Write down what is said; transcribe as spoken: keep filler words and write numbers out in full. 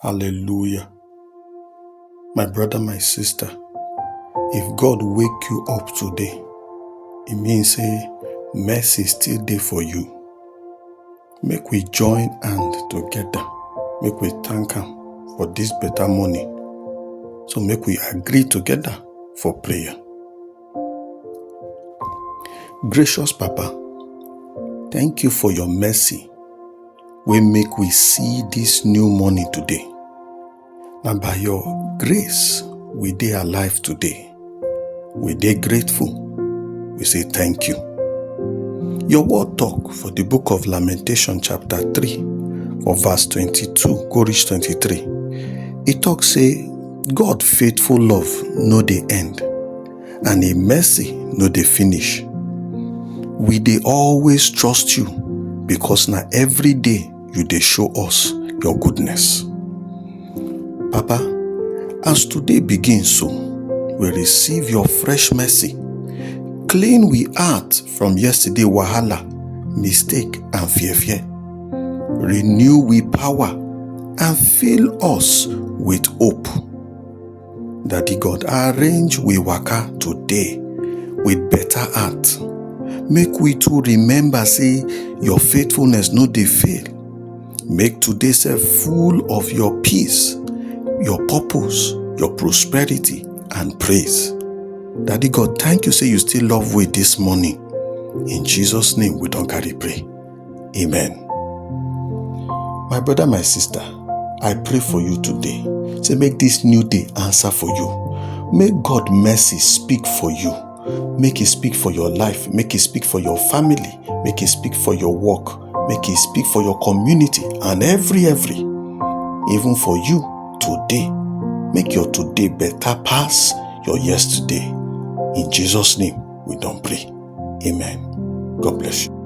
Hallelujah. My brother, my sister, if God wake you up today, e mean say mercy still dey for you. Make we join hand together. Make we thank am for this better morning. So make we agree together for prayer. Gracious Papa, thank you for your mercy wey make we see this new morning today. Na by your grace we dey alive today. We dey grateful. We say thank you. Your word talk for the book of Lamentation chapter three, for verse twenty-two go reach twenty-three. E talk say God faithful love no dey end, and im mercy no dey finish. We dey always trust you because na every day you dey show us your goodness. Papa, as today begin so, we receive your fresh mercy. Clean we heart from yesterday wahala, mistake and fear fear. Renew we power and fill us with hope. Daddy God, arrange we waka today with better heart. Make we too remember say your faithfulness no dey fail. Make today sef full of your peace, your purpose, your prosperity and praise. Daddy God, thank you say you still love we this morning. In Jesus' name we don carry pray. Amen. My brother, my sister, I pray for you today. Say make this new day answer for you. Make God mercy speak for you. Make e speak for your life. Make e speak for your family. Make e speak for your work. Make e speak for your community and every, every. Even for you today. Make your today better pass your yesterday. In Jesus' name, we don pray. Amen. God bless you.